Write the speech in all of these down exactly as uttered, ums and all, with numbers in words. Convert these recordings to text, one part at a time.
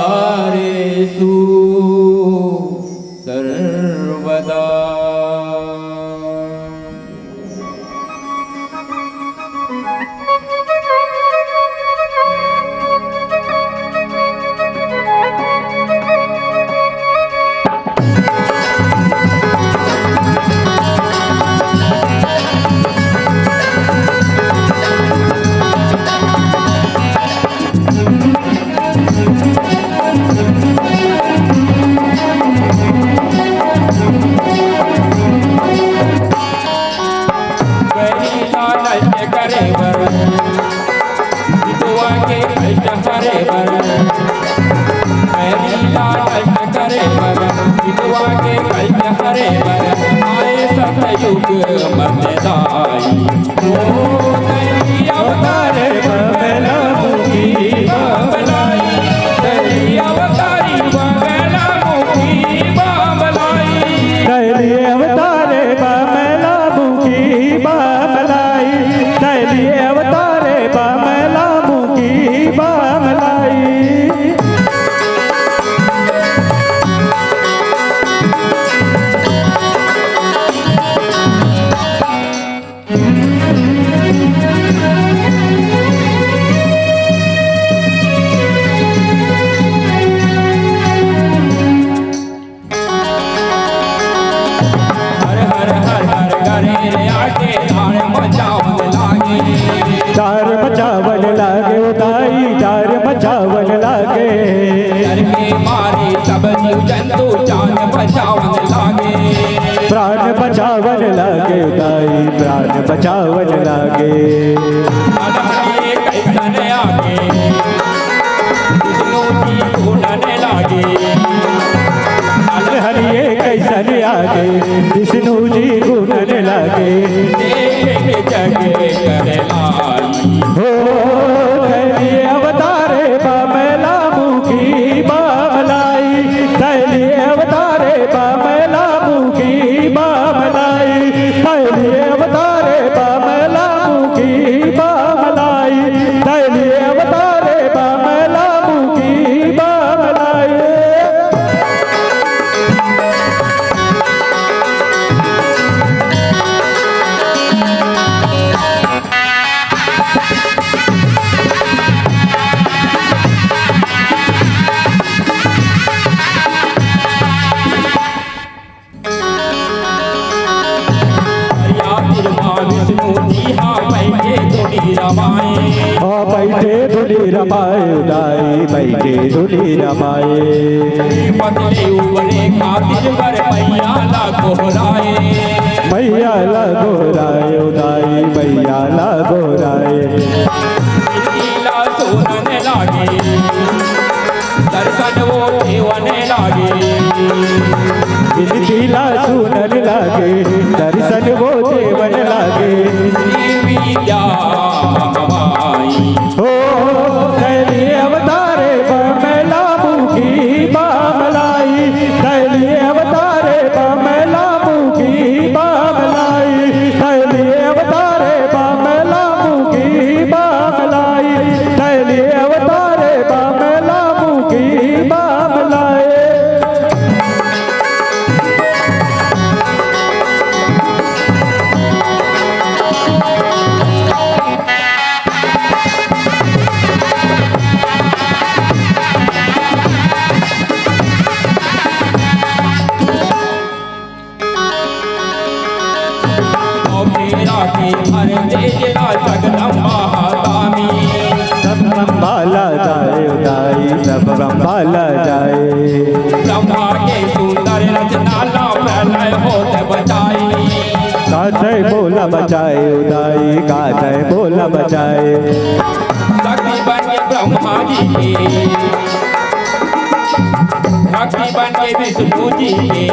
सर्वकारेषु सर्वदा। बैरी ला नष्ट करे बर, हितवा के कष्ट हरे बर। बैरी ला नष्ट करे बर, हितवा के कष्ट हरे बर। आए सतयुग मत दाई। ओ दैवी अवतारे बमला मुखी बमलाई। दैवी अवतारी बमला मुखी बमलाई। दैवी अवतारे बमला मुखी बमलाई। दैवी अवतारे बमला मुखी बमलाई। हर हर हर हर करे रे आके तार मचावन लागे। तार मचावन लागे ओ दाई, तार मचावन लागे। डर के मारे सब जीव जंतु जान बचावन लागे। प्राण बचावन लागे ओ दाई, प्राण बचावन लागे। अरे हरि ये कैसन आगे, विष्णु जी ढूंढने लागे। अरे हरि ये कैसन आगे, विष्णु जी बमला मुखी बमलाई, तैली अवतारे बमला मुखी बमलाई, तैली अवतारे बमला मुखी बमलाई। या तिरमा विष्णु जी हा बैठे धुनी रमाए। हा बैठे धुनी रमाए, उदाई बैठे धुनी रमाए। पतले उबरे खातिर बर मैया ला गोहराए। मैया ला गोहराए, उदाई मैया ला गोहराए। नीला सोनन लागे, दर्शन वो देवन लागे। बिनती ला सुनन लागे, दर्शन वो देवन लागे। देवी जा भवाई। हो तैली अवतारे बमला मुखी बमलाई, तैली अवतारे बमला मुखी बमलाई, तैली अवतारे बमला मुखी बमलाई, तैली अवतारे बमला मुखी बमलाई। जगदम्बा ला जाए उदाई, सब ब्रह्मा ला जाए। ब्रह्मा के सुंदर रचना ला प्रलय होत बचाई। काथे बोला बचाए उदाई, काथे बोला बचाए। शक्ति बन के ब्रह्मा जी के, शक्ति बन के विष्णु जी के।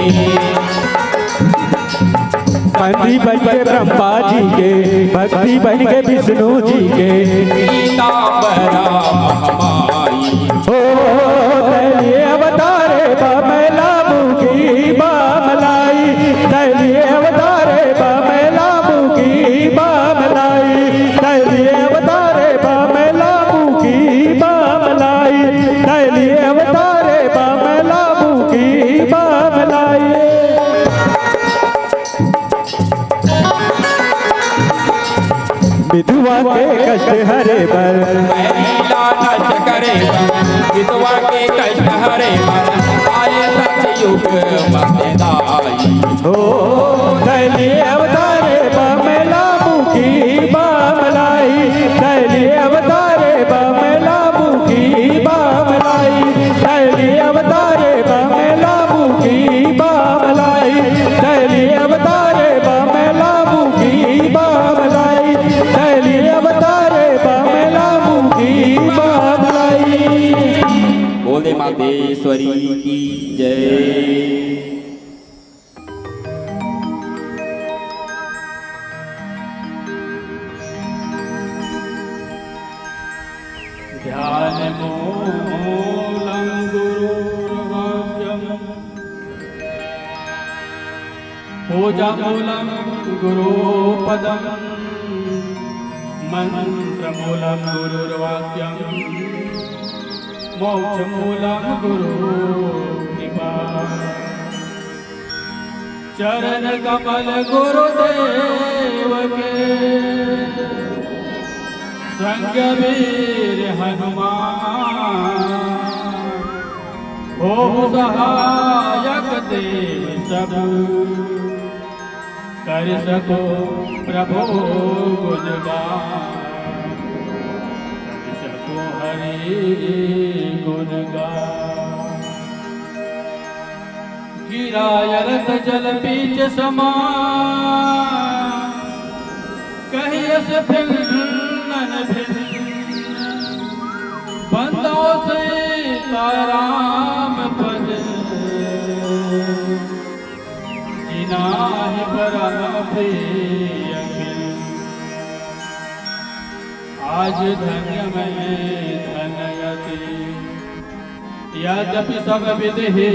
शक्ति बन के ब्रह्मा जी के, भक्ति बन के विष्णु जी के। पीताम्बरा महामाई। हो तैली अवतारे बमला मुखी बमलाई, तैली अवतारे बमला मुखी बमलाई, तैली अवतारे बमला मुखी बमलाई, तैली अवतारे बमला मुखी बमलाई। विधवा के कष्ट हरे बर। बैरी ला नष्ट करे बर, विधवा के कष्ट हरे बर, आए सतयुग मत दाई। हो तैली अवतारे बमला मुखी बमलाई, तैली अवतारे बमला मुखी बमलाई, तैली अवतारे बमला मुखी बमलाई, तैली अवतारे बमला मुखी बमलाई, तैली अवतारे बमला मुखी बमलाई। बोले मातेश्वरी की जय। ध्यानमूलं गुरोर्वाक्यम्। पूजामूलं गुरोपदम्। मन्त्रमूलं गुरोर्वाक्यम्। मोक्षमूलं गुरोर्कृपा। चरण कमल गुरुदेव के, संग वीर हनुमान, होहु सहायक देव सब, कर सको प्रभु गुणगान, कर सको हरि गुणगान। गिरा अरथ जल बीच समान, कहियस भिन्न न भिन्न, बंदो सीताराम पद, जिनाहि परम प्रिय अखिल। आज धन्य मैं धन्य अति, यद्यपि सब विधि हे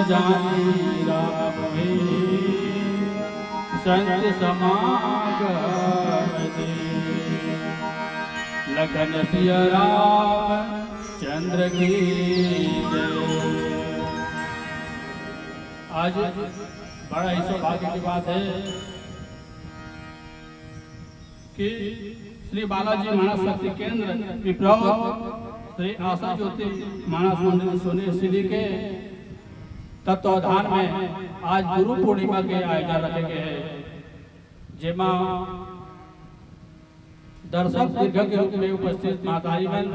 जानी राम ही संत समागम दे। लखन सिया राम चंद्र की जय। आज बड़ा ही सौभाग्य की बात है कि श्री बालाजी मानस शक्ति केंद्र पिपरौद, श्री आशा ज्योति मानस मंडली सोनी सिटी के तत्वाधान में आज गुरु पूर्णिमा के आयोजन रखे गए हैं, जेमा दर्शक दीर्घ के रूप में उपस्थित महतारी मन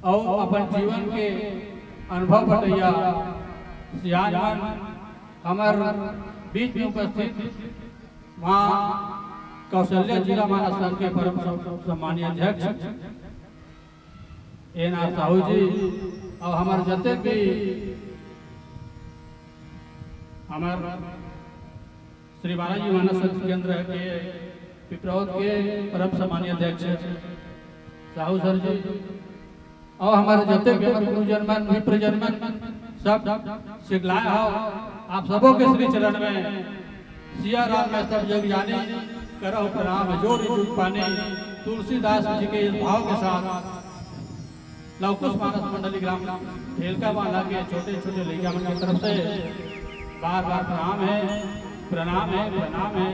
अउ अपन जीवन के अनुभव बतैया सियान मन हमर बीच में उपस्थित माँ कौशल्या जिला मानस संघ के परम सम-, सम्मानीय अध्यक्ष एन आर साहू जी अउ हमर जते भी हमर श्री बालाजी मानस संघ केंद्र के पिपरौद के परम सम्मानीय अध्यक्ष साहू सर जी अउ हमर जते भी हमर गुरुजन मन, मित्रजन मन, सब सिखलाए हो। आप सबों के श्री चरण में सिया राम में सब जग जानी, करहु प्रणाम जोरि जुग पानी। तुलसीदास जी के इस भाव के साथ लवकुश मानस मंडली ग्राम ढेलका बांधा के छोटे छोटे लइका मन की तरफ से बार बार प्रणाम है, प्रणाम है, प्रणाम है।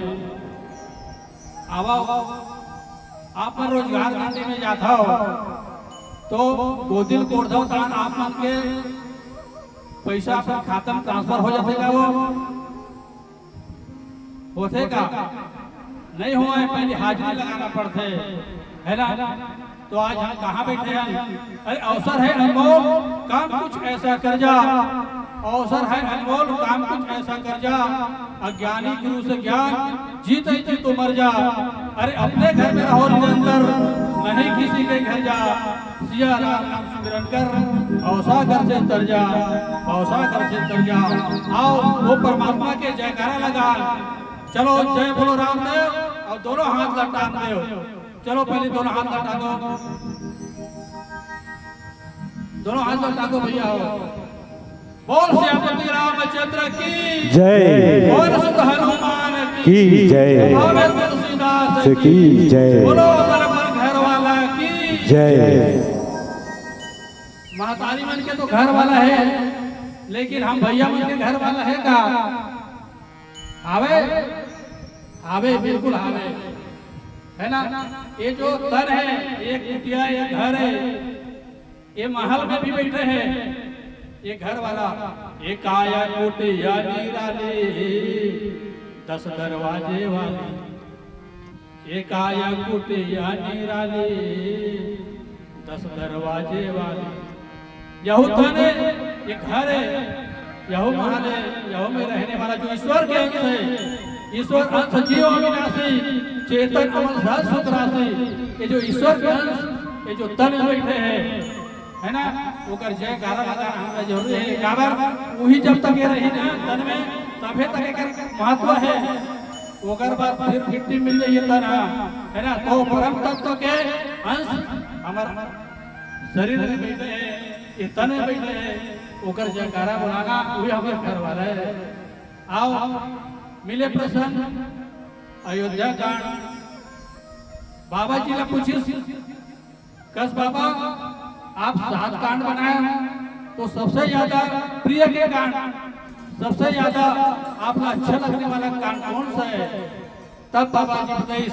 आवा, आप मन रोजगार घाटी में जात हो तो गोदिल कोड़थव तान आप मन के पैसा अपन खाता में ट्रांसफर हो जाथे का? वो होथे का? नहीं होय, पहले हाजिरी लगाना पड़थे, है ना? तो आज हम कहाँ बैठे हैं? अरे, अवसर है अनमोल, काम कुछ ऐसा कर जा। अवसर है अनमोल, काम कुछ ऐसा कर जा। अज्ञानी गुरु से ज्ञान, जीते जी तो मर जा। अरे, अपने घर में रहो निरंतर, नहीं किसी के घर जा। सिया राम नाम सुमिरन कर, भवसागर से तर जा, भवसागर से तर जा। आओ, वो परमात्मा के जयकारा लगा। चलो, जय बोलो रामदेव, अउ दोनों हाथ लटा देव। चलो, पहले दोनों हाथ लटा दो, दोनों हाथ लटा दो भैया हो। बोल सियापति रामचंद्र की जय। बोल सुत हनुमान की की जय। बोल तुलसीदास की की जय। बोलो बलबल घर वाला की जय। महतारी मन के तो घर वाला है, लेकिन हम भैया मन के घर वाला है का? आवे, आवे, बिल्कुल आवे, है ना? ये जो तन है, ये कुटिया, ये घर है, ये महल में भी बैठे हैं, ये घर वाला। ये काया कुटिया निराली, दस दरवाजे वाली। ये काया कुटिया निराली, दस दरवाजे वाली। यहू तन है, ये घर है, यहू महल है, यहू में रहने वाला जो ईश्वर के अंश है, ईश्वर अंश जीव अविनाशी, चेतन अमल सहज सुख राशि। ये जो ईश्वर के अंश, ये जो तन में बैठे हैं, है ना, ओकर जयकारा लगाना हमरा जरूरी है। काबर? वही जब तक ये रही ना तन में, तभे तक एकर महत्व है। ओकर बाद फिर गिट्टी मिल जाइए तन, है ना? तो परम तत्व के अंश हमर शरीर में बैठे हैं, ये तन में बैठे हैं, ओकर जयकारा बुलाना, वही हमर घर वाला है। आओ, मिले प्रसंग, अयोध्या कांड, बाबा जी ला पूछिस, कस बाबा, आप सात कांड बनाए हो, तो सबसे ज्यादा प्रिय के कांड, सबसे ज्यादा आपला अच्छा लगने वाला कांड कौन सा है? तब बाबा जी बताइस,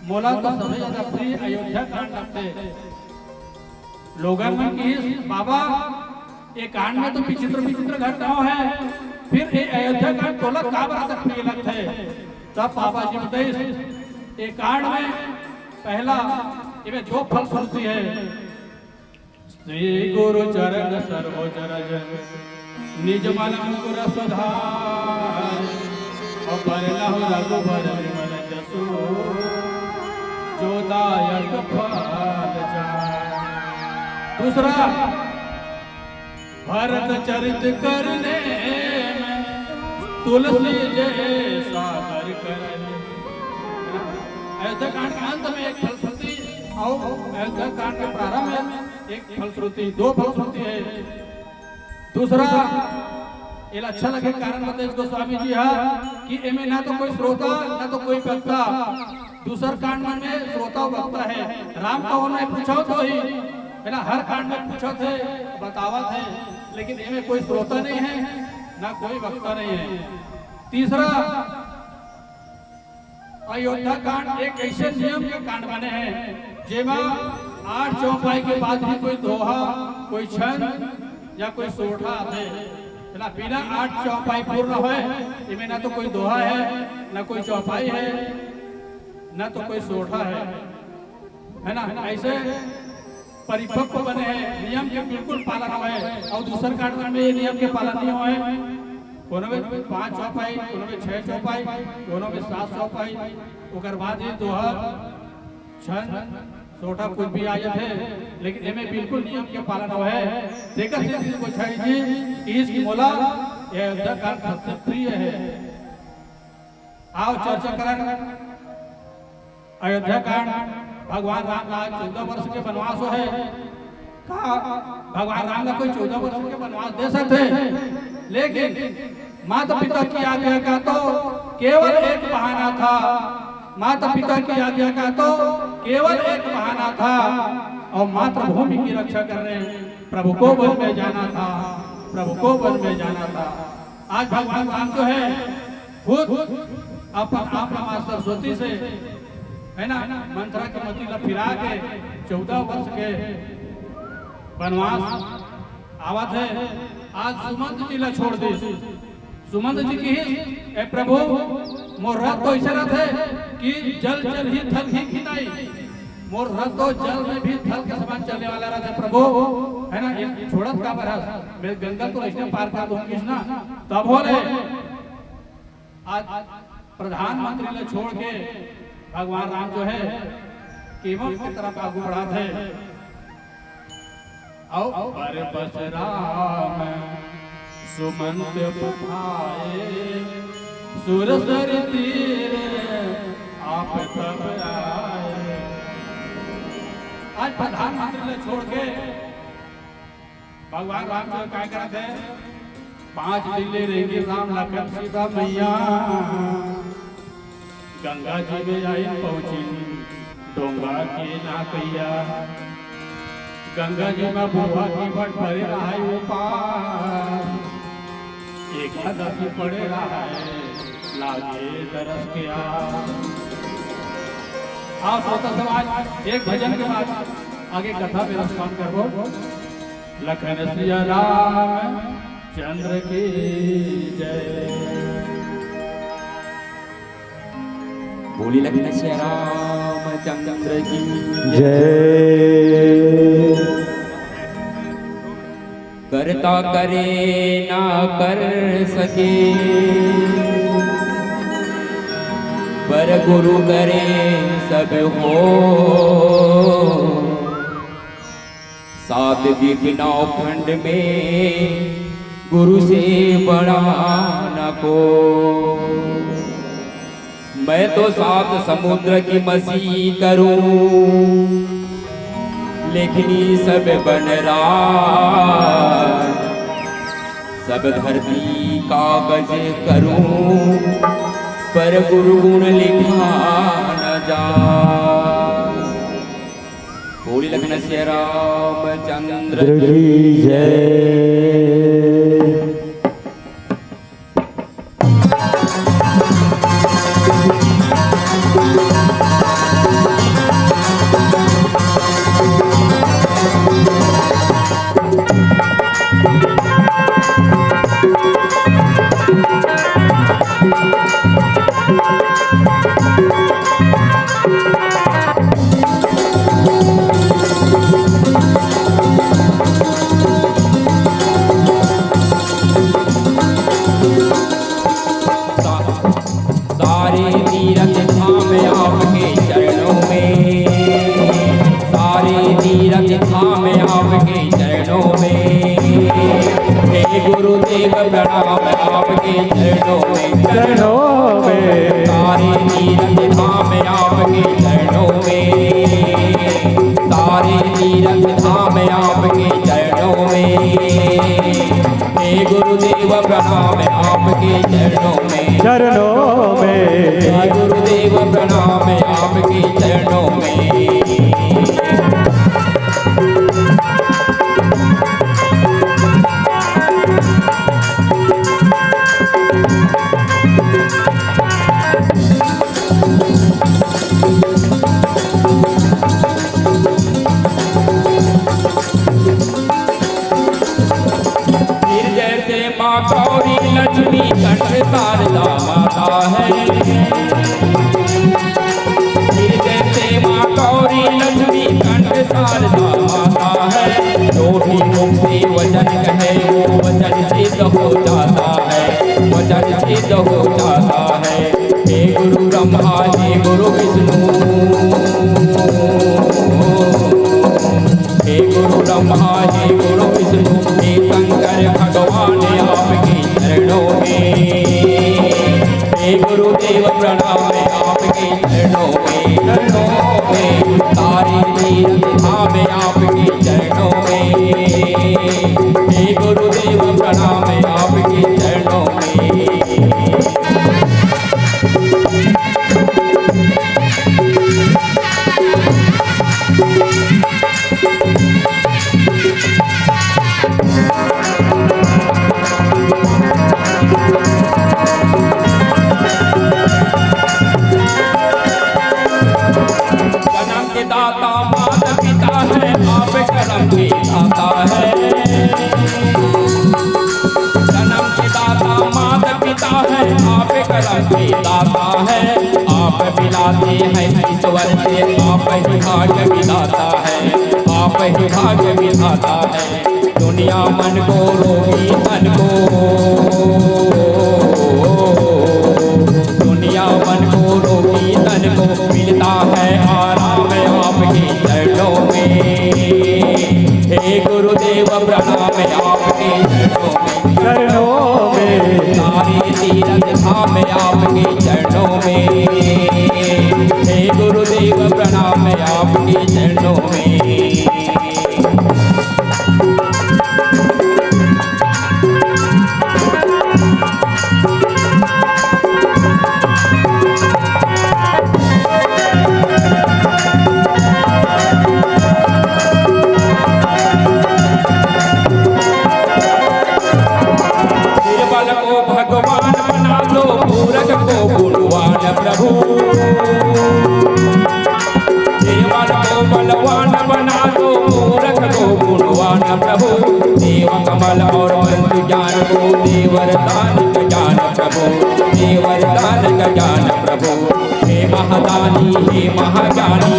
मोला तो सबसे ज्यादा प्रिय अयोध्या कांड लगथे। लोगन मन किहिस, बाबा, ये कांड में तो विचित्र विचित्र घटनाओं है, फिर ये अयोध्या कांड तोला काबर अतक प्रिय लगथे? तब बाबा जी बताइस, ये कांड में पहला, इमे दो फलश्रुति है। श्री गुरु चरण सरोज रज, निज मन मुकुर सुधार। और बरनहु रघुबर विमल जसु, जो दायक फल जाय। दूसरा, भरत चरित करने में, तुलसी जैसा कर करने। अयोध्या कांड के अंत में एक फलश्रुति और अयोध्या कांड के प्रारंभ में एक फलश्रुति, दो फलश्रुति है। दूसरा, एला अच्छा लगे कारण बतेस गोस्वामी जी हा कि एमे ना तो कोई श्रोता, ना तो कोई वक्ता। दूसर कांड मन में श्रोता वक्ता है, राम का ओर में पूछत होही, है ना, हर कांड में पूछत है, बतावत है, लेकिन एमे कोई श्रोता नहीं है, ना कोई वक्ता नहीं है। तीसरा, अयोध्या कांड एक ऐसे नियम के कांड बने हैं, जेमा आठ चौपाई के बाद ही कोई दोहा, कोई छंद या कोई सोरठा आथे। है ना, बिना आठ चौपाई पूर्ण होए, इमे ना तो कोई दोहा है, ना कोई चौपाई है, ना तो कोई सोरठा है, है ना। ऐसे परिपक्व बने हैं, नियम के बिल्कुल पालन होए, और दूसर कांड में ये नियम के पालन नहीं होए। कोनो में पांच चौपाई, कोनो में छह चौपाई, कोनो में सात चौपाई, ओकर बाद ये दोहा, छंद, सोरठा कुछ भी आ जाथे, लेकिन एमे बिल्कुल नियम के पालन होए। तेकर सेती गोसाई जी, इस मोला ये अयोध्या कांड सबसे प्रिय है। आओ चर्चा करन। अयोध्या कांड, भगवान राम ला चौदह वर्ष के वनवास हे। का भगवान राम ला कोई चौदह वर्ष के वनवास दे सकथे? लेकिन माता पिता की आज्ञा का तो केवल एक बहाना था, माता पिता की आज्ञा का तो केवल एक बहाना था, और मातृभूमि की रक्षा करने प्रभु को वन में जाना था, प्रभु को वन में जाना था। आज भगवान राम जो है, खुद अपन आप ला माँ सरस्वती से, है ना, मंथरा के मति ला फिरा के चौदह वर्ष के वनवास आवत है, आज सुमंत जी ला छोड़ दे। सुमंत जी किहिस, "ए प्रभु, मोर रथ तो ऐसे रथ है कि जल जल ही थल ही घिनाई।" मोर रथ तो जल में भी थल के समान चलने वाला रथ है प्रभु, है ना। ये छोड़त काबर हस? मैं गंगा तो ऐसे पार कर दूंगी ना। तब बोले, आज प्रधानमंत्री ला छोड़ के भगवान राम जो है, केवल की तरफ आगू बढ़ात है। आओ, पर बस राम सुमंत पठाए, सुरसर तीर आप तब आए। आज प्रधानमंत्री ला छोड़ के भगवान राम जो काय करत है, पांच दिन ले रेंगे राम लखन सीता मैया। गंगा जी में आइन पहुंचिन डोंगा के नाकैया। गंगा जी में बुढ़वा की बट परे रहाय ओ पार। एकादशी पड़े रहाय लागे दरस के आस। आओ श्रोता समाज, एक भजन के बाद आगे कथा में रसपान करबो। लखन सिया राम चंद्र की जय। बोली लखन सिया रामचंद्र की जय। करता करे ना कर सके, पर गुरु करे सब हो। सात दीप नौ खंड में गुरु से बड़ा न को। मैं तो सात समुद्र की मसी करूं, लेखनी सब बनरा, सब धरती कागज करूं, पर गुरु गुण लिखा न जा। बोली लखन सिया रामचंद्र की जय। सारे तीरथ धाम आपके चरणों में, सारे तीरथ धाम आपके चरणों में। हे गुरुदेव प्रणाम आपके चरणों में, चरणों में। सारे तीरथ धाम आपके चरणों में, सारे तीरथ धाम आपके चरणों में। लक्ष्मी कंठ शारदा माता है। हृदय से माँ गौरी लक्ष्मी कंठ शारदा माता है। जो भी मुख से वचन कहे, वो वचन सिद्ध हो जाता है, वचन सिद्ध हो जाता है। हे गुरु ब्रह्मा, हे गुरु विष्णु, हे गुरु ब्रह्मा, हे गुरु विष्णु, हे शंकर भगवान, आपके चरणों में। हे गुरुदेव, प्रणाम है आपके चरणों में, चरणों में। सारे तीर्थ धाम है आपके चरणों में। हे गुरुदेव, प्रणाम है आपके चरणों में। जन्म के दाता माता पिता है, आप करम के दाता है। जन्म के दाता माता पिता है, आप करम के दाता है। आप मिलाते हैं ईश्वर से, आप ही भाग्य विधाता है, आप ही भाग्य विधाता है। दुनिया मन को, रोगी तन को, दुनिया मन को, रोगी तन को मिलता है आराम आपके चरणों में। हे गुरुदेव, प्रणाम आपके चरणों में, चरणों में। सारे तीर्थ धाम आपके चरणों में। हे गुरुदेव, प्रणाम आपके चरणों में। निर्बल को भगवान बना दो, मूर्ख को गुणवान प्रभु। निर्बल को बलवान बना दो, मूर्ख को गुणवान प्रभु। देव कमल और मंत्र ज्ञान को, दे वरदान का ज्ञान प्रभु, दे वरदान का ज्ञान प्रभु। हे महादानी, हे महाज्ञानी,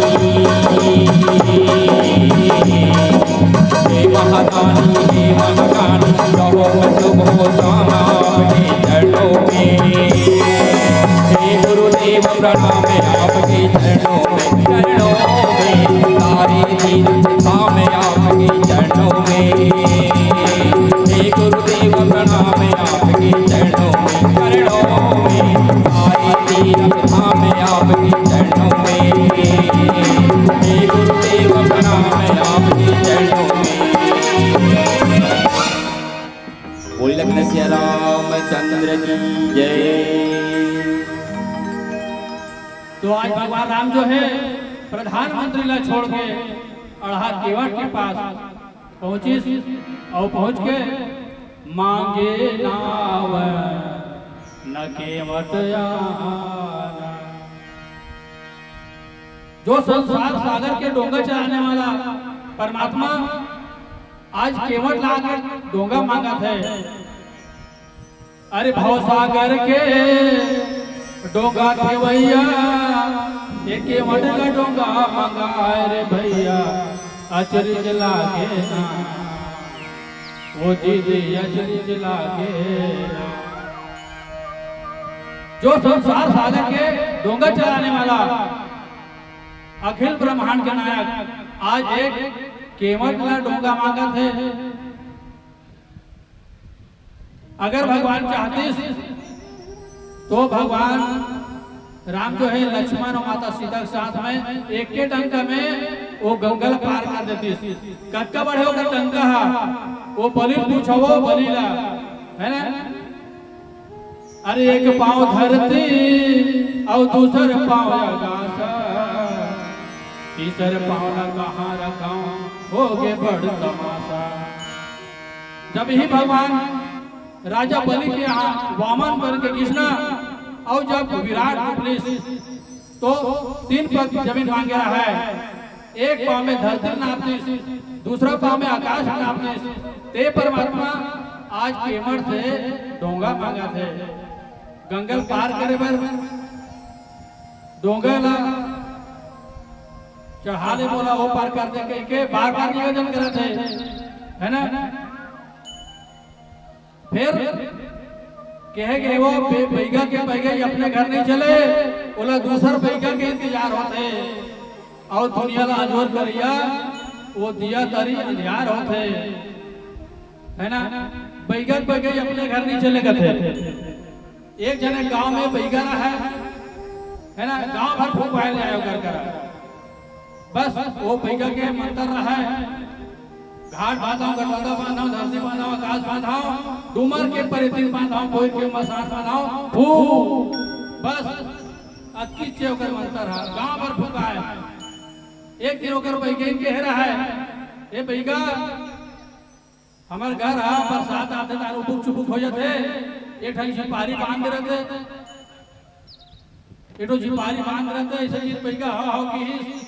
हे महादानी, हे महाज्ञानी, रहो मैं सुबह शाम आपके चरणों में। हे गुरुदेव, प्रणाम आपके चरणों में, चरणों में। सारे तीर्थ धाम आपके चरणों में। हे गुरुदेव, प्रणाम आपके चरणों में, चरणों में। सारे तीर्थ धाम आपके चरणों में। हे गुरुदेव, प्रणाम आपके चरणों में। बोल लखन सिया रामचंद्र की जय। तो आज भगवान राम जो है, प्रधानमंत्री ला छोड़ के अड़हा केवट के पास पहुंचिस अउ पहुंच के मांगे नाव न केवट आहार। जो संसार सागर के डोंगा चलाने वाला परमात्मा आज केवट ला आके डोंगा मांगत है। अरे भवसागर के डोंगा खेवैया, ये केवट ला डोंगा मंगाय रे भैया, अचरज लागे ना, ओ दीदी अचरज लागे ना। जो संसार सागर के डोंगा चलाने वाला अखिल ब्रह्मांड के नायक आज एक केवट ला डोंगा मांगत है। अगर भगवान चाहतिस तो भगवान राम जो है लक्ष्मण और माता सीता के साथ में एक के डंका में वो गंगा ला पार कर देतिस। कतका बड़े ओकर डंका हा, वो बलि पूछो, वो बलि ला, है ना? अरे एक पाँव धरती अउ दूसर पाँव आकाश, तीसर पाँव ला कहाँ रखाऊं, होगे बड़ तमाशा। जब ही भगवान राजा बलि के यहाँ वामन बन के गिसना अउ जब विराट रूप लिस, तो तीन पग जमीन मांगे रहय। एक पाँव में धरती नाप दिस, दूसरा पाँव में आकाश नाप दिस। ते परमात्मा आज केवट से डोंगा मांगथे, गंगा ल पार करे बर डोंगा ला चढ़ा ले मोला, ओ पार कर दे कहिके बार बार निवेदन करत हे, है ना? फिर कहे गे वो बे-, बइगा के बइगा ही अपने घर नहीं चले, ओला दूसर बइगा के इंतजार होथे। अउ दुनिया ला अंजोर करइया वो दिया तरी अंधियार होथे, है ना? बइगा के बइगा ही अपने घर नहीं चले कथे। एक जने गांव में बइगा रहा है, है ना? गांव भर फूंकवाए ले आयो कर करा। बस वो बइगा के मंतर रहा है, घाट बांधव, गटौदा बांधव, धरती बांधव, आकाश बांधव, डूमर के परेतिन बांधव, कोई के मसान बांधव, फू, बस अक्कीच ओकर मंतर हा, गांव भर फूंकाय। एक दिन ओकर बइगइन के रहा है, ए बइगा, हमर घर हा बरसात आथे तान उपुक चुपुक हो जाथे, एक ठन झिपारी बांध दे रहथे, एक ठो झिपारी बांध दे रहथे, ऐसे दिन बइगा हव हव किहिस,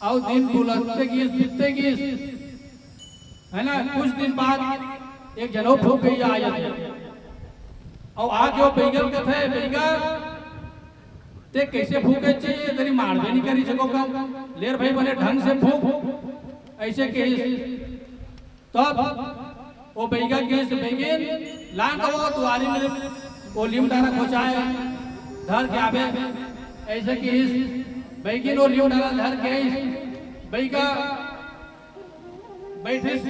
अउ दिन बुलरते गिस, बीतते गिस, है ना? कुछ दिन बाद एक जनो फूंकइया आ जाथे, अउ आके वो बइगा ल कथे, बइगा, ते कैसे फूंके चाहिए, तेरी मारबे नहीं करी सको का, लेर भाई बने ढंग से फूंक, ऐसे कहिस। तब वो बइगा कहिस, बइगिन, लान तो वो दुआरी में वो लीम डारा खोचाय, धर के आबे, ऐसे कहिस। बइगिन वो लीम डारा धर के आइस, बइगा बइठिस,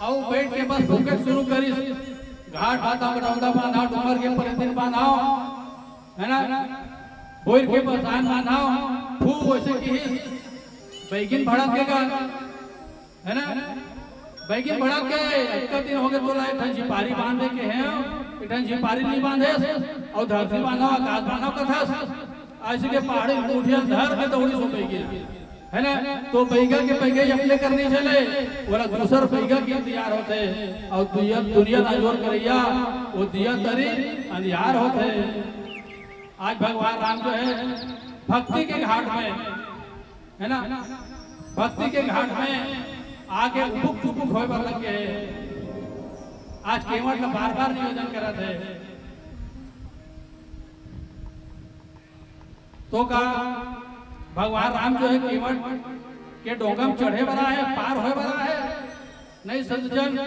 अउ बइठ के बस फूंके शुरू करिस। घाट बांधव, गटौदा बांधव, डूमर के परेतिन बांधव, है ना? बोइर के मसान बांधव, फू वैसे कहिस, बइगिन भड़क गे गा, है ना? बइगिन भड़क गे, अतका दिन हो गे तोला एक ठन झिपारी बांधे के हे, एक ठन झिपारी नहीं बांधेस, अउ धरती बांधव, आकाश बांधव कथस, ऐसे के पहाड़ी मुठिया धर के दौड़िस वो बइगिन, है ना? तो बइगा के बइगा ही अपने कर नहीं चले, ओला दूसर बइगा के इंतजार होथे, अउ दुनिया, दुनिया ला अंजोर करइया वो दिया तरी अंधियार होथे। आज भगवान राम जो है भक्ति के घाट में, है ना, भक्ति के घाट में आके उपुक चुपुक होय बर लग गे हे। आज केवट ला बार बार निवेदन करत हे, तो का भगवान राम जो है केवट के डोंगा म चढ़े बर आहे, पार होय बर आहे? नहीं संत जन,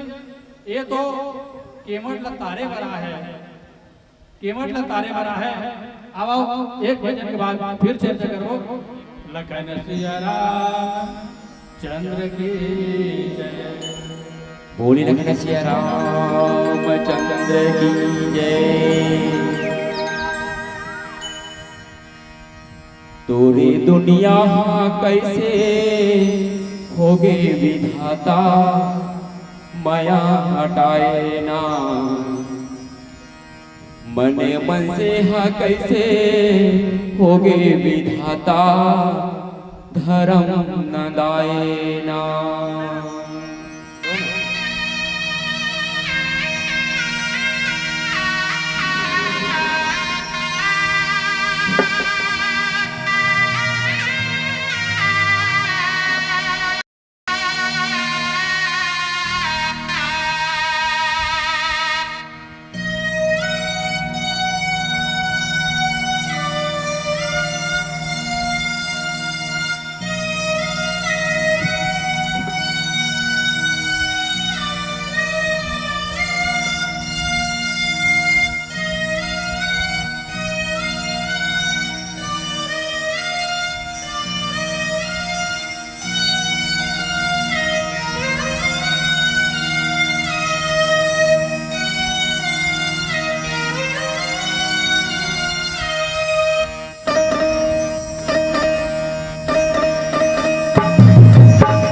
ये तो केवट ला तारे बर आहे। केवट ला तारे बर आहे। आवा, एक भजन के बाद फिर चर्चा करबो। लखन सिया राम चंद्र की जय। बोली लखन सिया राम चंद्र की जय। तोरे दुनिया हा कैसे होगे विधाता, मया हटाए ना। मने मनसे हा कैसे होगे विधाता, धरम नंदाए ना।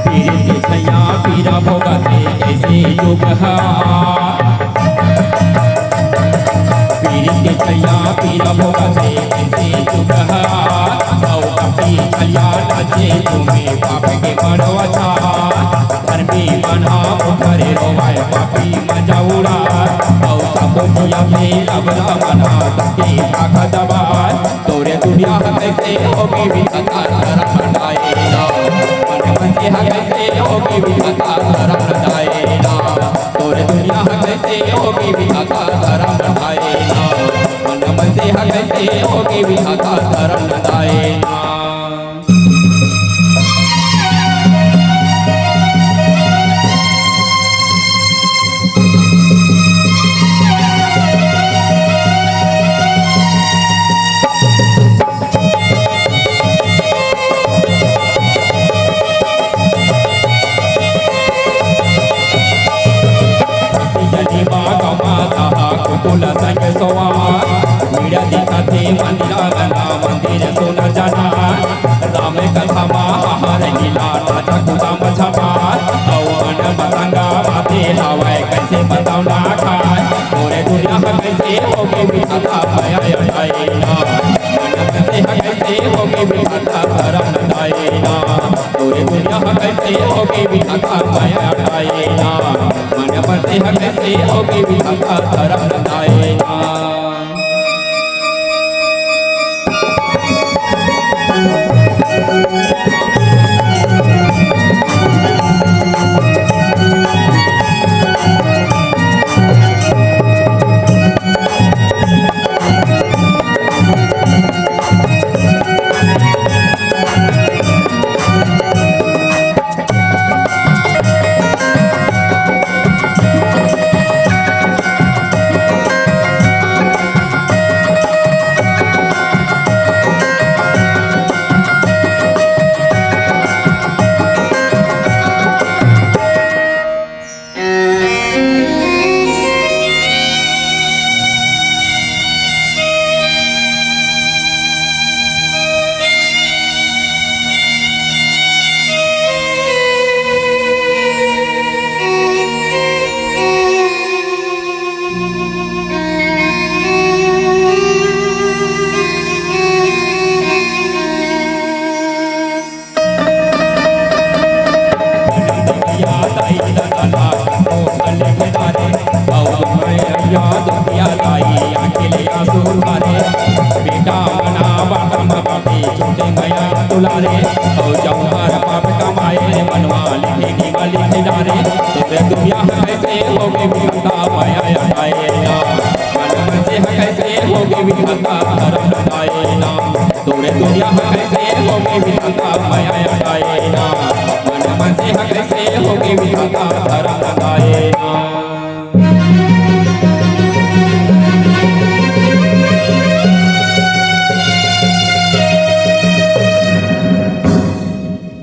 पीरित के छैया पीरा भोगथे, कैसे दुख हा। पीरित के छैया पीरा भोगथे, कैसे दुख हा। अउ अपनी छैया नाचे तुम्हें पाप के मरवा छा। धर्मी मन हा मुखरे रोवाय, पापी मजा उड़ा। अउ सब जिया में लबरा मना, सके भाग दबाय। तोरे दुनिया ह कैसे होगे विधाता, धरम नंदाए ना। मन मनसे ह कैसे होगे विधाता, धरम नंदाए ना। तोरे दुनिया ह होगे विधाता धरम दायना, मन मन से ह कइसे होगे विधाता धरम दायना। जनी बाग माता कुकुल संग सोवा, भीड़ दिखत हे मंदिर अंगना, मंदिर सुन जना। राम कथा मा हर लीला, राजा कुदाम छपा, अउ मन मतंगा बाते लावय, कइसे बताव ना खाय। तोरे दुनिया ह कइसे होगे विधाता मया अटाए ना, मन से ह कइसे होगे विधाता धरम दाए ना। तोरे दुनिया ह कइसे होगे विधाता मया अटाए ना, मन मन से ह कइसे होगे विधाता धरम दाए ना। तोरे दुनिया ह कइसे होगे विधाता मया अटाए ना, मन मन से ह कइसे होगे विधाता धरम अटाए ना।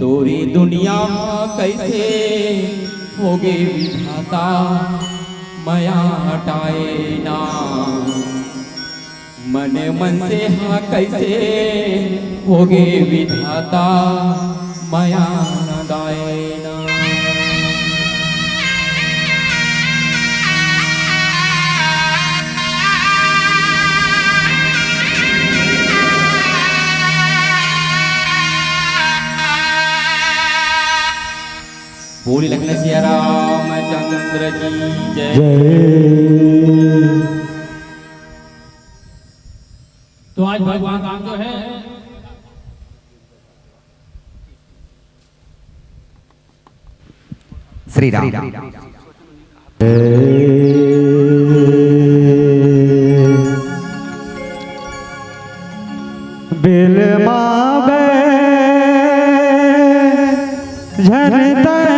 तोरे दुनिया ह कइसे होगे विधाता मया अटाए ना। मन मन से हा कइसे होगे विधाता मया दायना। बोली लखन सिया रामचंद्र की जय। जय। तो आज भगवान राम जो है श्री राम। बिलमावे झन तै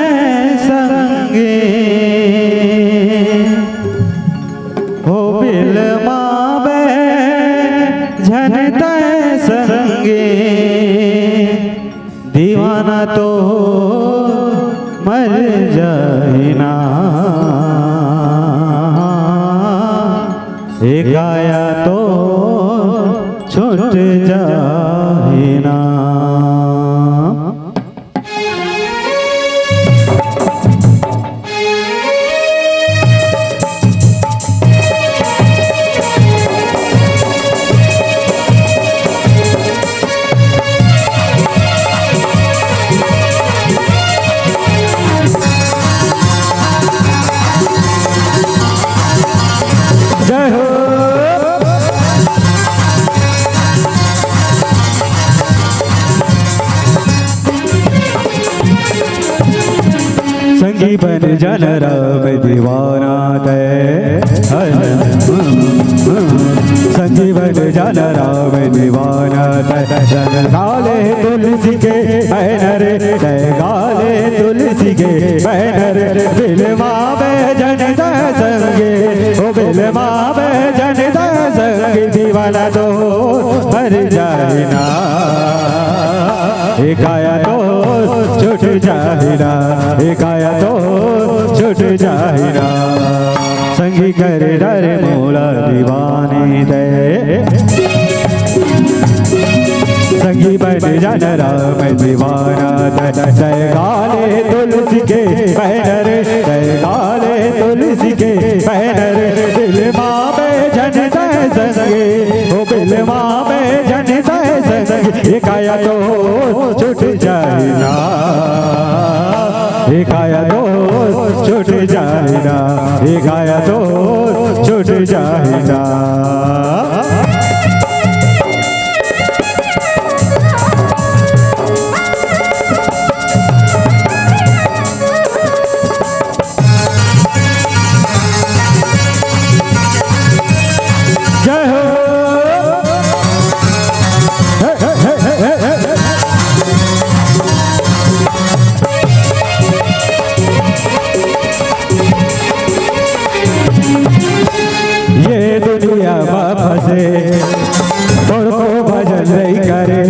संगी, हो बिलमावे झन तै संगी, दीवाना तो मर जाए ना, ए काया तो छूट जाए ना। जय हो। संगी बन जन राम दीवाना तै, तुलसी के बैनर, तै गा ले तुलसी के बैनर, बिलमाबे झन तै संगे, ओ बिलमाबे झन तै संगे, दीवाना तो मर जाए ना, ए काया तो छूट जाए ना, ए काया तो छूट जाए ना। संगी कर डर मोला दीवानी तै, संगी बन जाना राम दीवाना तै, तै गा ले तुलसी के बैनर, तै गा ले तुलसी के बैनर, बिलमाबे झन तै संगे, ओ बिलमाबे झन तै संगे, ए काया तो छूट जाए ना, ए काया तो छूट जाए ना, ए काया तो छूट जाए ना। जय हो। हे, हे, हे। ये दुनिया मा फंसे, थोड़को भजन नहीं करे।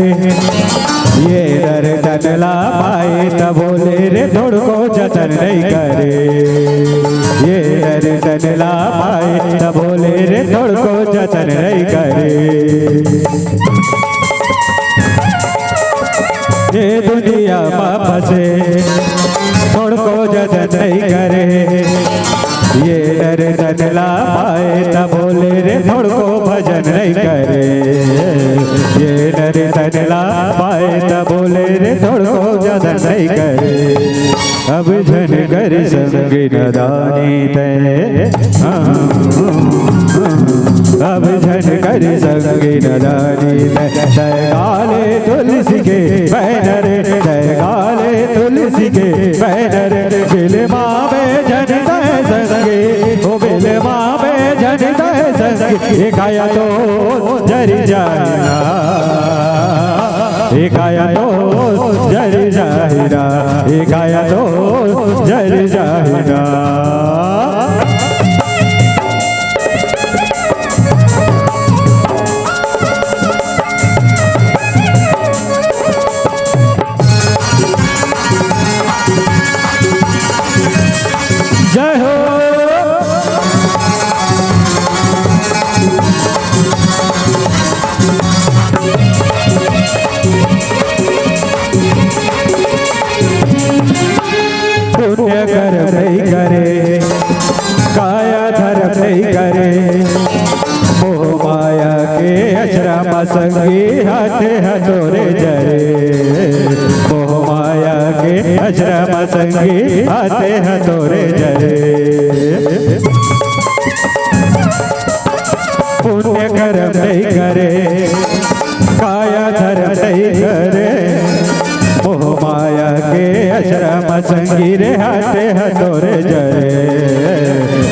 ये दर तन ला पाए, तब बोले रे, थोड़को जतन नहीं करे। ये दर तन ला पाए, तब बोले रे, थोड़को जतन नहीं करे। ये दुनिया मा फंसे, थोड़को जतन नहीं करे। ये नर तन ला पाए, तब बोले रे, थोड़को भजन नहीं करे। ये नर तन ला पाए, तब बोले रे, थोड़को जतन नहीं करे। अब झन कर संगी नदानी तै, हाँ, हाँ, हाँ। अब झन कर संगी नदानी तै, तै गा ले तुलसी के बैनर, तै गा ले तुलसी के बैनर, बिलमाबे झन तै संगे, ओ बिलमाबे झन तै संगे, ए काया तो जर जाए ना, ए काया तो जर जाए ना, ए काया तो जर जाए ना। जय हो। पुण्य कर्म नहीं करे, काया धर्म नहीं करे, मोह माया के अचरा मा संगी हाथे हथोरे जरे। मोह माया के अचरा मा संगी हाथे हथोरे जरे। पुण्य कर्म नहीं करे, काया धर्म नहीं करे, मोह माया के अचरा मा संगी रे हाथे हथोरे जरे।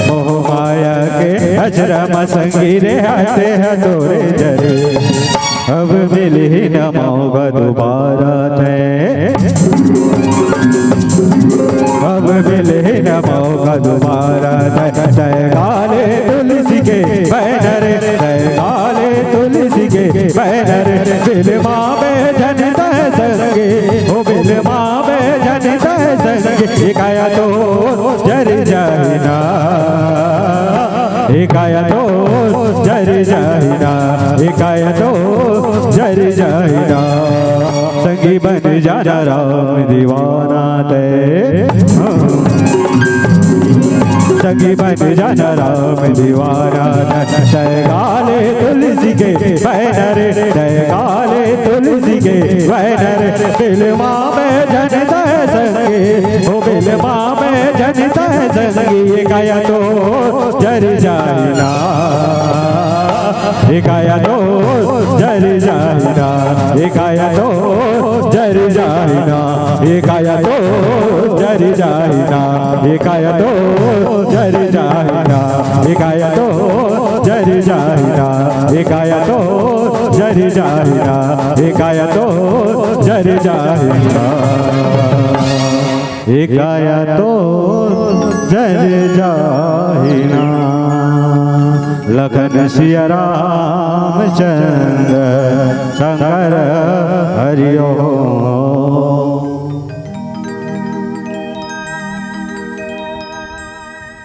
मोह माया के अचरा मा संगी रे हाथे हथोरे जरे। अब मिलही न मौका दुबारा तै, अब मिलही न मौका दुबारा तै, तै गा ले तुलसी के बैनर, तै गा ले तुलसी के बैनर, बिलमाबे झन तै संगे, ओ बिलमाबे झन तै संगे, ए काया तो जर जाए ना, ए काया तो जर जाए ना, ए काया तो जर जाए ना। संगी बन जाना राम दीवाना तै, हाँ। संगी बन जाना राम दीवाना तै, तै गा ले तुलसी के बैनर, तै गा ले तुलसी के बैनर, बिलमाबे झन तै संगे, ओ बिलमाबे झन तै संगे, ए काया तो जर जाए ना, ए काया तो जर जाए ना, ए काया तो जर जाए ना, ए काया तो जर जाए ना, ए काया तो जर जाए ना, ए काया तो जर जाए ना, ए काया तो जर जाए ना, ए काया तो जर जाहिना, ए काया तो जर जाहिना। लखन सिया रामचंद्र शंकर हरिओ।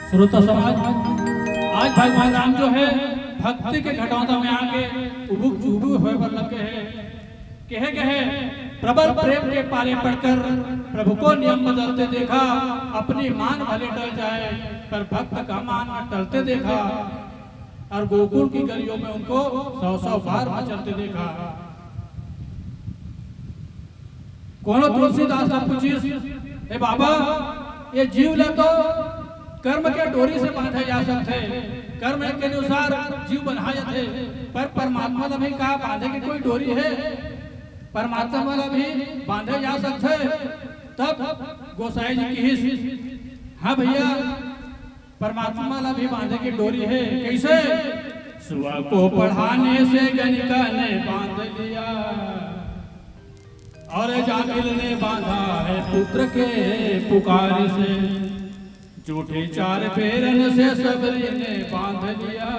श्रोता समाज, आज भगवान राम जो है भक्ति के घटौंदा में आके उबुक चुबुक होए बर लगे हैं। कहे गए, प्रबल प्रेम के पाले पड़कर प्रभु को नियम बदलते देखा, अपनी मान भले टल जाए पर भक्त का मान न टलते देखा। और गोकुल की गलियों में उनको सौ सौ बार मचलते देखा। कोनो तुलसीदास ला पूछिस, "ए बाबा, ये जीव ला तो कर्म के डोरी से बांधे जा सकथे, कर्म के अनुसार जीव बन्हा जाथे, पर परमात्मा ला भी का बांधे के कोई डोरी है? परमात्मा ला भी बांधे जा सकथे?" तब गोसाई जी किहिस, "हाँ भैया, परमात्मा ला भी बांधे के डोरी है।" कैसे? सुआ को पढ़ाने से गणिका ने बांध लिया और जामिल ने बांधा है पुत्र के पुकार से। जूठे चार फेरन से सबरी ने बांध लिया,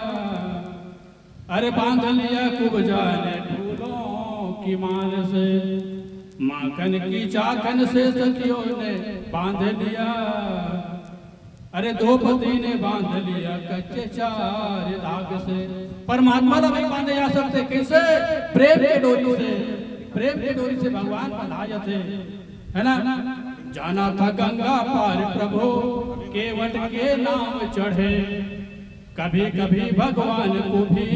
अरे बांध लिया कुब्जा ने फूलों की माल से। माखन की चाखन से सखियों ने बांध लिया, अरे द्रौपदी ने बांध लिया कच्चे चार धाग से। परमात्मा ला भी बांधे जा सकथे, कैसे? प्रेम के डोरी से। प्रेम के डोरी से भगवान बंधा जाथे, है ना? जाना था गंगा पार प्रभु, केवट के नाम चढ़े। कभी कभी भगवान को भी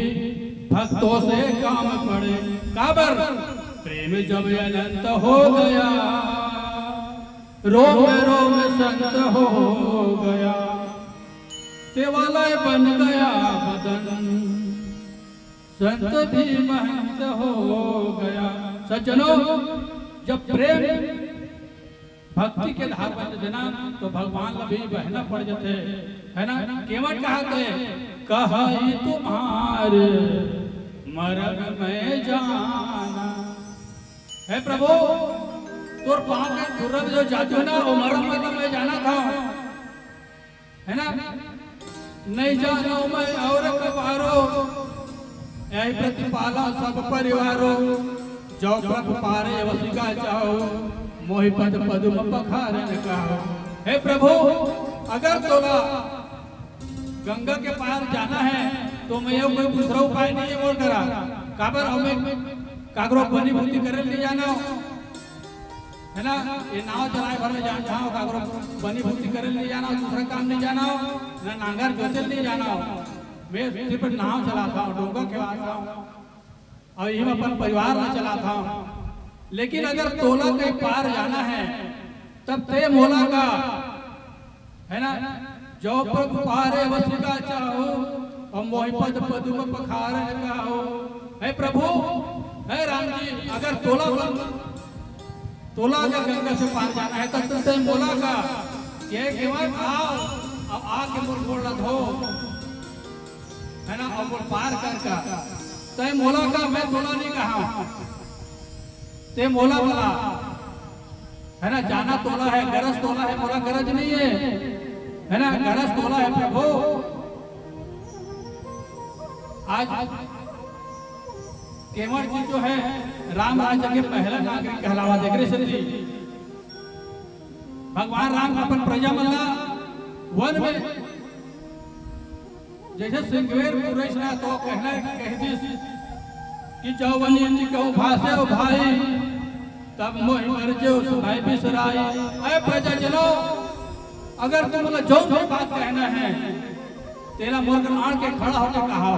भक्तों से काम पड़े। काबर? प्रेम जब अनंत हो गया, रोम रोम संत हो गया, देवालय बन गया बदन, संत भी महंत हो गया। सज्जनों, जब प्रेम भक्ति के धार बन देना तो भगवान ला भी बहना पड़ जाथे, है ना? केवट कहा थे, "कहा तुम्हारे मरम मैं जाना।" हे प्रभु, तोर पाँव के धुर्रा में जो जादू है ना, वो मरम, मरम मैं जाना था, है ना? नहीं जानो मैं और कबारो, यही प्रतिपाला सब परिवारो। जो प्रभु पारे वसिका जाओ, मोहि पद पदुम पखारन कहो। हे प्रभु, अगर तोला गंगा के पार जाना है तो मैं कोई दूसरा उपाय नहीं है मोर करा। काबर हमें काकरो बनी भूती करे नहीं जाना हो, है ना? ये नाव चलाए भर में जानता हूँ, काकरो बनी भूती करे नहीं जाना हो, दूसरा काम नहीं जाना हो, ना नांगर जोते नहीं जाना हो। मैं सिर्फ नाव चलाता हूँ, डोंगा खेवाता हूँ और यही में अपन परिवार ला चलाता हूँ। लेकिन अगर तोला कहीं पार जाना है तब ते मोला का, है ना? जो प्रभु पारे वसिका चाहो, और मोहि पद पदुम पखारन कहो। हे प्रभु, हे राम जी, अगर तोला बन, तोला अगर गंगा से पार जाना है, तब तो ते मोला का, ये केवल आओ, अब आके मोर गोड़ ला धो, है ना? अब मोर पार कर का, ते मोला का, मैं तोला नहीं कहा, ते मोला बोला, है ना? जाना तोला है, गरज तोला है, मोला गरज नहीं है, है ना? गरज तोला है प्रभु। आज केवट जी जो है, राम राज्य के पहला नागरिक कहलावा। देख रहे जी, भगवान राम अपन प्रजा मन ला वन में जैसे सिंगवेर पुरैस ना तो कहना कह दिस कि "जौवनी कहूँ भाषे हो भाई, तब मोहि मर जो सुनाई बिसराई।" अरे प्रजा जनो, अगर तुम लोग जो भी बात कहना है, तेरा मुर्ग आड़ के खड़ा होकर कहा,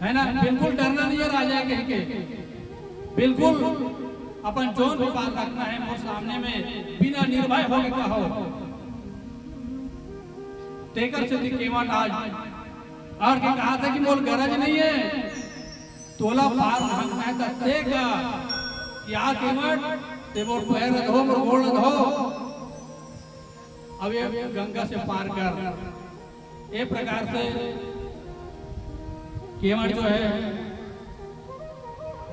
है ना? बिल्कुल डरना नहीं है राजा कह के, बिल्कुल अपन जोन भी बात रखना है मोर सामने में, बिना निर्भय होके कहो। तेकर सेती केवट आज आड़ के कहा था कि मोर गरज नहीं है, तोला पार भागना है तो ते का कि आ केवट, ते मोर पैर धो, मोर गोड़ धो, अब ये गंगा से पार कर। ये प्रकार से केवट जो है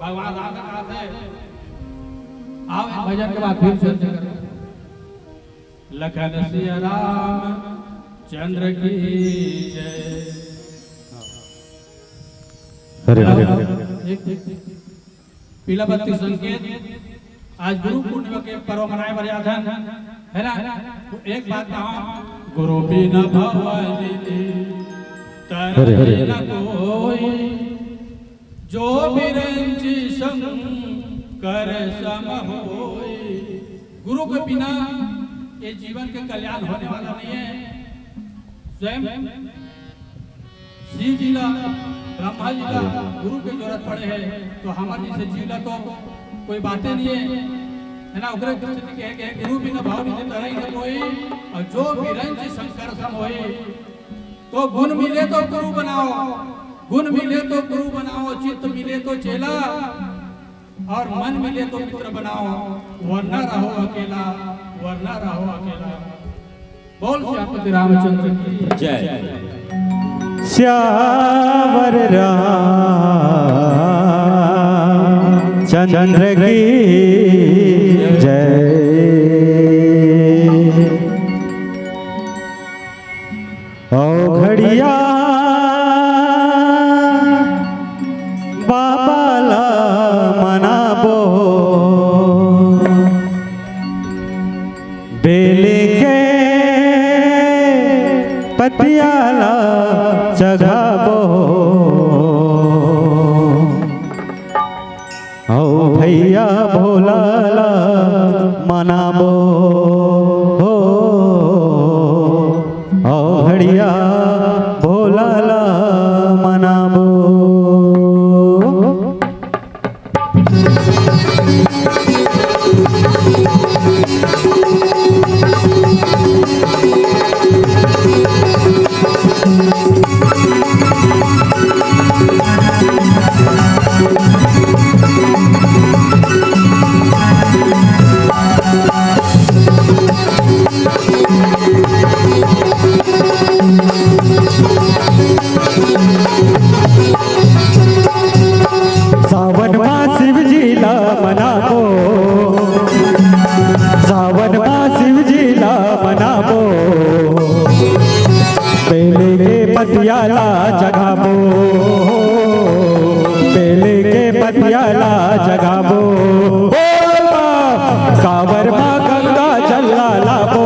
भगवान राम का हाथ है। आओ, भजन के बाद फिर से लखन सिया राम चंद्र की जय। हरे हरे हरे। एक, एक पीला बत्ती संकेत। आज गुरु पूर्णिमा के पर्व मनाए बर आथन, है ना? तो एक बात कहा, गुरु बिना भव निधि हरे हरे। तरहि न कोई, जो बिरंची शंकर सम होई। गुरु के बिना ये जीवन के कल्याण होने वाला नहीं है। स्वयं शिव जी ला, ब्रह्मा जी ला गुरु के जरूरत पड़े है, तो हमर जैसे जीव ला तो कोई बातें नहीं है, है ना? ओकरे कुछ नहीं कहे के, गुरु बिना भव निधि तरहि न कोई, और जो बिरंची शंकर सम होई। तो गुण मिले तो गुरु बनाओ, गुण मिले तो गुरु बनाओ, चित्त मिले तो चेला, और मन मिले तो मित्र बनाओ, वरना रहो अकेला, वरना रहो अकेला। बोल सियापति रामचंद्र की जय। सियावर रामचंद्र की जय। ओ घड़िया बाबा ला मनाबो, बेल के पतिया ला जगाबो। ओ भैया भोला ला मनाबो, ओ घड़िया भोला ला मनाबो। सावन मा शिव जी ला मनाबो, सावन मा शिव जी ला मनाबो। बेल के पतिया ला जगाबो, बेल के पतिया ला जगाबो। ओ कांवर मा गंगा जल ला लाबो,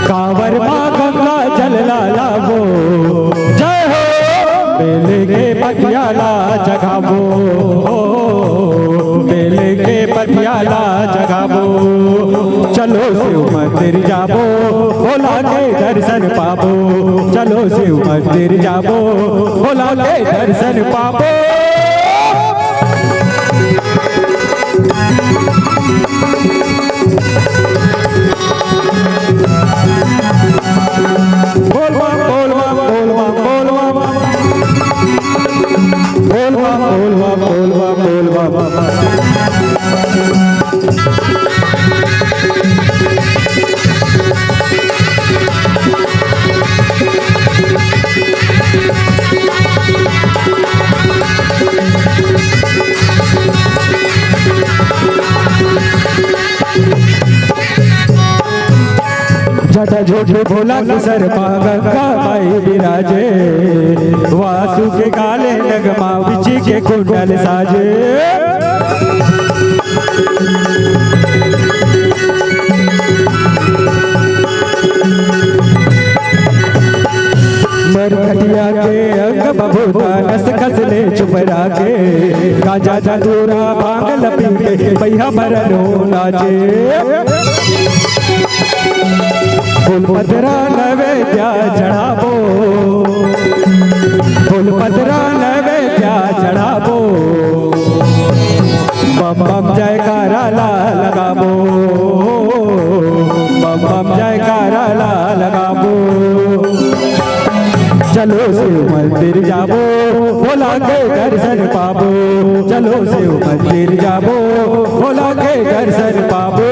कांवर मा गंगा जल ला लाबो। जय हो। बेल के पतिया ला जगाबो, बेल के पतिया ला जगाबो। चलो शिव मंदिर जाबो, भोला के दर्शन पाबो। चलो शिव मंदिर जाबो, भोला के दर्शन पाबो। बोल बम, बोल बम, बोल बम, बोल बम। बोल बम, बोल बम, बोल बम, बोल बम। जटा जोटे भोला के सर मा गंगा माई बिराजे, वासु के काले नगमा बिछी के कुंडल साजे। मरघटिया के अंग बबूता नस खस ले चुपरा के, गांजा धतूरा भांग लपी के पहिया भरनो नाचे। फूल पतरा नैवेद्या चढ़ाबो, फूल पतरा नैवेद्या चढ़ाबो। बम बम जयकारा ला लगाबो, बम बम जयकारा ला लगाबो। चलो शिव मंदिर जाबो, भोला के दर्शन पाबो। चलो शिव मंदिर जाबो, भोला के दर्शन पाबो।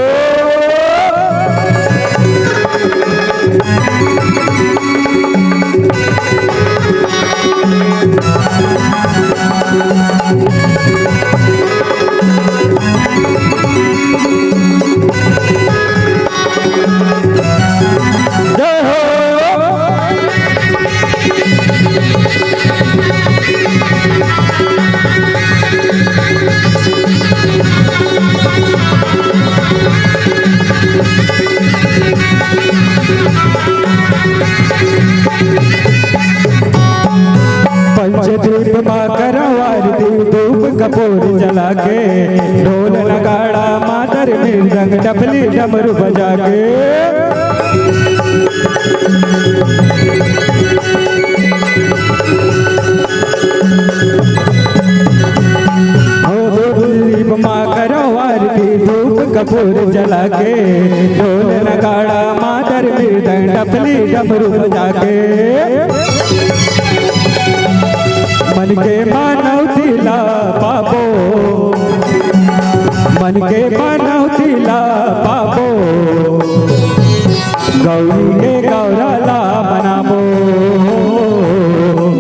पंचदीप मा करंव आरती, धूप कपूर जला के, ढोल नगाड़ा मादर मृदंग, डफली डमरू बजा के। हो दीप मा करंव आरती, धूप कपूर जला के, ढोल नगाड़ा मादर मृदंग, डफली डमरू बजा के। मन के मनौती ला पाबो, मन के मनौती ला पाबो, गौरी के गौरा ला मनाबो,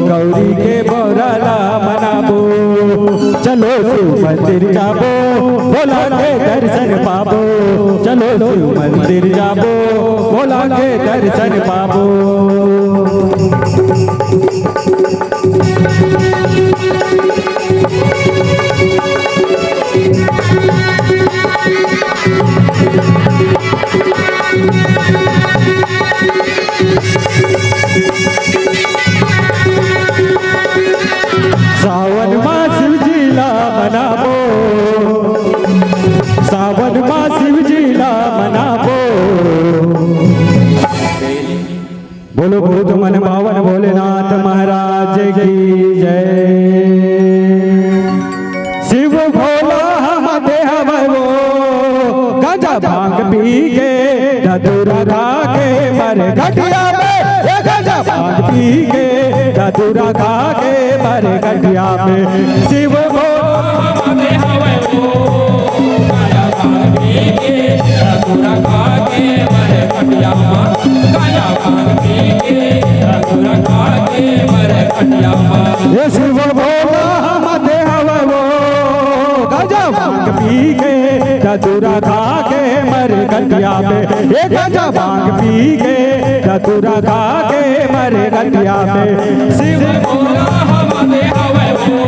गौरी के गौरा ला मनाबो। चलो शिव मंदिर जाबो, भोला के दर्शन पाबो। चलो शिव मंदिर जाबो, भोला के दर्शन पाबो। सावन मा शिव जी ला मनाबो, सावन मा शिव जी ला मनाबो। बोलो भूत मन पावन भोलेनाथ महाराज की जय। शिव भोला हम दे हवै वो, गांजा भांग पी के, धतूरा खा के मर घटिया में। ये गांजा भांग पी के, धतूरा खा के मर घटिया में। शिव भोला हम दे हवै वो, गांजा भांग पी के, धतूरा खा के मर घटिया में। गांजा भांग पी के, धतूरा खा के मर घटिया में। ये शिव भोला हम दे हवै वो, गांजा भांग पी के, धतूरा खा के मर घटिया में। ये गांजा भांग पी के, धतूरा खा के मर घटिया में। शिव भोला हम दे हवै वो,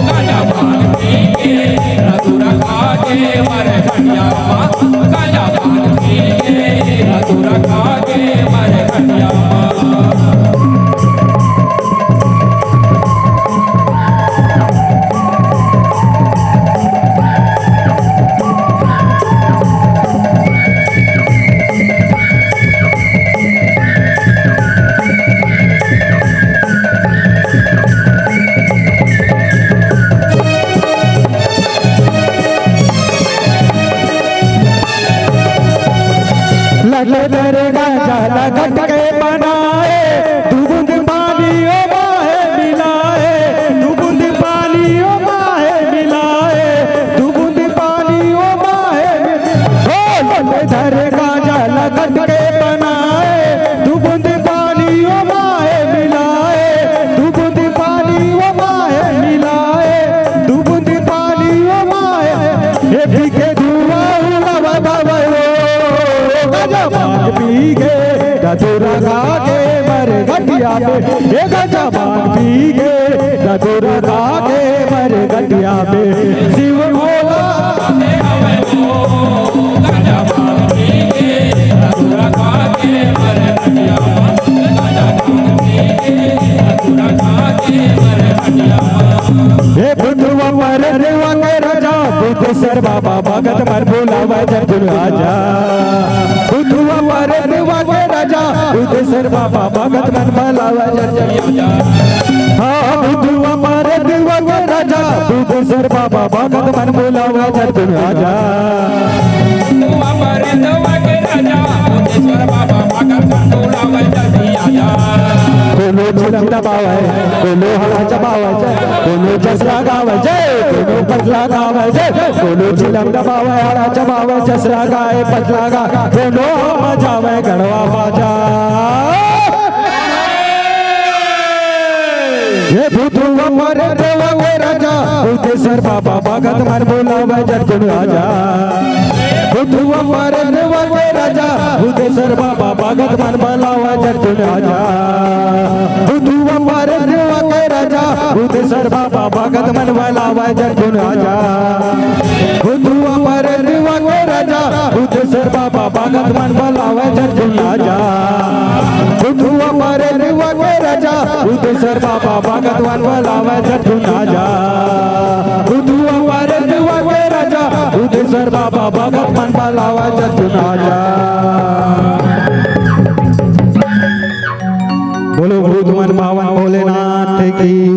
गांजा भांग पी के, धतूरा खा के मर घटिया में। गांजा भांग पी के, धतूरा खा के मर घटिया में। लगे दर गांजा ला घट के बनाए, दू बूंद पानी ओ माहे मिलाए, दू बूंद पानी ओ माहे मिलाए, दू बूंद पानी ओ माहे मिलाए। ओ लगे दर गांजा ला घट के बनाए, दू बूंद पानी ओ माहे मिलाए, दू बूंद पानी ओ माहे मिलाए, दू बूंद पानी ओ माहे। हे पी के धुआं उड़ावत हवै वो, गांजा भांग पी के, धतूरा खा के मर घटिया में। हे गांजा भांग पी के, धतूरा खा के मर घटिया में। शिव भोला हे बुधवा परदेवा के राजा, बुधेश्वर बाबा भगत मन बुलावै झटकुन आजा। बुधवा परदेवा के राजा, बुधेश्वर बाबा भगत मन बुलावै झटकुन आजा। हाँ, बुधवा परदेवा के राजा, बुधेश्वर बाबा भगत मन बुलावै झटकुन आजा। कोनो चिलम दबावै, कोनो हड़ा चबावै, कोनो जसरा गावै, कोनो पतला गावै, कोनो चिलम दबावै, हड़ा चबावै, जसरा गाए, पतला गा, कोनो बजावै गड़वा बाजा। हे भूतवा परदेवा के राजा, भूतेश्वर बाबा भगत मन बुलावै झटकुन आजा। भूतवा परदेवा के राजा, भूतेश्वर बाबा भगत मन बुलावै झटकुन आजा। भूतवा परदेवा के राजा, भूतेश्वर बाबा भगत मन बुलावै झटकुन आजा। भूतवा परदेवा के राजा, भूतेश्वर बाबा भगत मन बुलावै झटकुन आजा। भूतेश्वर बाबा भगत मन बलावय झटकुन आजा। भूतुआ परेतुआ के राजा, भूतेश्वर बाबा भगत मन बलावय झटकुन आजा। बोलो भूत मन भावन भोलेनाथ की